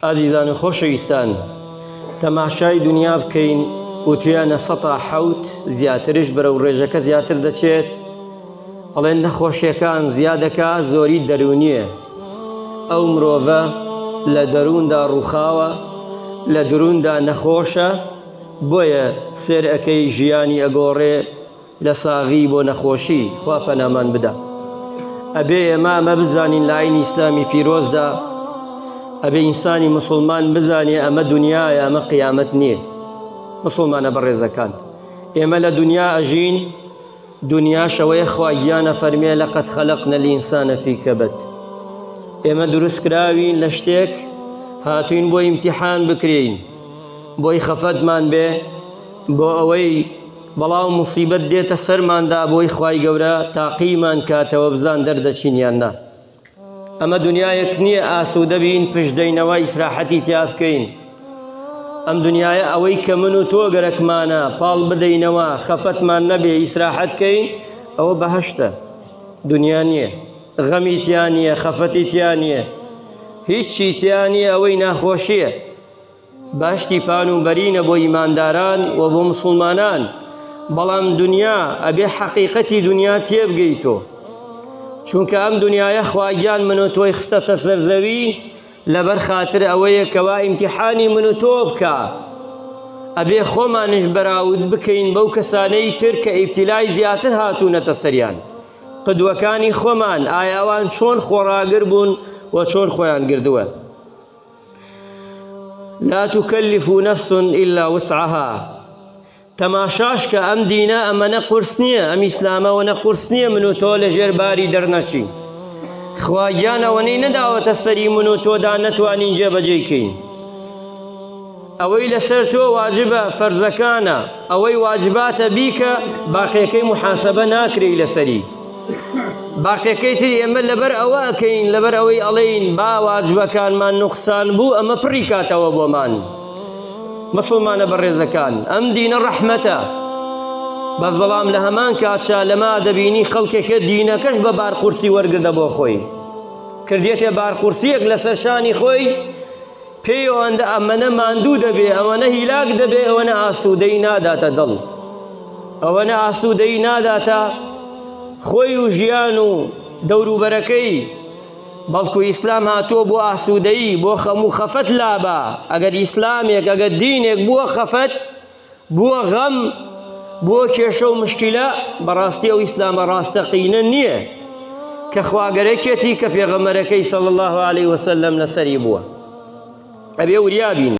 ئازیزان و خۆشەویستان تەماشای دنیا بکەین وتویانە سەتا حەوت زیاترش بەرەو ڕێژەکە زیاتر دەچێت ئەڵێن نەخۆشیەکان زیادەکا زۆری دەروونیە ئەو مرۆڤە لە دەرووندا ڕووخاوە لە درووندا نەخۆشە بۆیە سێر ئەکەی ژیانی ئەگۆڕێ لە ساغی بۆ نەخۆشی خوا پەنامان بدا ئەبێ ئێمە ئەمە بزانین لە ئاینی ئیسلامی پیرۆزدا ئەبێ ئینسانی مسلمان بزانێ ئەمە دنیایە ئەمە قیامەت نییە مسلمانە بەڕێزەکان ئێمە لە دنیا ئەژین دنیاش ئەوەیە خوا گیان ئەفەرمێ لقد خلقنا الانسان فی کبد ئێمە دروست کراوین لە شتێک هاتوین بۆ ئیمتیحان بکرێین بۆی خەفەتمان بێ بۆ ئەوەی بەڵاو موسیبەت دێتە سەرماندا بۆی خوای گەورە تاقیمان کاتەوە بزان دەردەچین یان نا ئەمە دنیایەک نییە ئاسوودە بین پشت دەینەوە ئیسراحەتی تیا بکەین ئەم دنیاە ئەوەی کە من و تۆ گەرەکمانە پاڵ بدەینەوە خەفەتمان نەبێ ئیسراحەت کەین ئەوە بەهەشتە دنیا نییە غەمی تیا نییە خەفەتی تیا نییە هیچی تیا نییە ئەوەی ناخۆشیە بەهەشتی پان و بەرینە بۆ ئیمانداران و بۆ مسوڵمانان بەڵام دنیا ئەبێ حەقیقەتی دنیا تێبگەی تۆ چونکە ئەم دنیاە خواگیان من و تۆی خستەتە سەر زەوی لەبەر خاتر ئەوەیە کەوا ئیمتیحانی من و تۆ بکە ئەبێ خۆمانش بەراود بکەین بەو کەسانەی تر کە ئیبتیلای زیاتر هاتوونەتە سەریان قدوەکانی خۆمان ئایا ئەوان چۆن خۆڕاگر بوون و چۆن خۆیان گردووە لا تكلف نفس إلا وسعها تەماشاش کە ئەم دینە ئەمەنە قورس نییە ئەم ئیسلامەوە نە قورس نییە من و تۆ لە ژێر باری دەرنەچین خوا گیان ئەوەنەی نەداوەتە سەری من و تۆدا نەتوانین جێبەجێی کەین ئەوەی لەسەر تۆ واجبە فەرزەکانە ئەوەی واجباتە بیکە باقیەکەی محاسبە ناکرێی لەسەری باقیەکەی تر ئێمە لەبەر ئەوە ئەکەین لەبەر ئەوەی ئەڵێین با واجبەکانمان نوقسان بوو ئەمە پڕی کاتەوە بۆمان مسلمانە بەڕێزەکان ئەم دینە ڕەحمەتە بەس بەڵام لە هەمان کاتشا لەما دەبینی خەڵکێکە دینەکەش بە بار قورسی وەرگردە بۆ خۆی کردێتێ بار قورسیەک لەسەر شانی خۆی پێی ئەوەندە ئەمەنە ماندوو دەبێ ئەوەنە هیلاک دەبێ ئەوەنە ئاسوودەی ناداتە دڵ ئەوەنە ئاسوودەی ناداتە خۆی و ژیان و دەوروبەرەکەی بەڵکو ئیسلام هاتووە بۆ ئاسوودەیی بۆ خەم و خەفەت لابا ئەگەر ئیسلامێک ئەگەر دینێک بووە خەفەت بووە غەم، بووە کێشە و مشکیلە، بەڕاستی ئەو ئیسلامە ڕاستەقینە نییە کە خواگەرەکێتی کە پێغەمبەرەکەی صلی اللە علیه وسلم لەسەری بووە. ئەبێ وریا بین.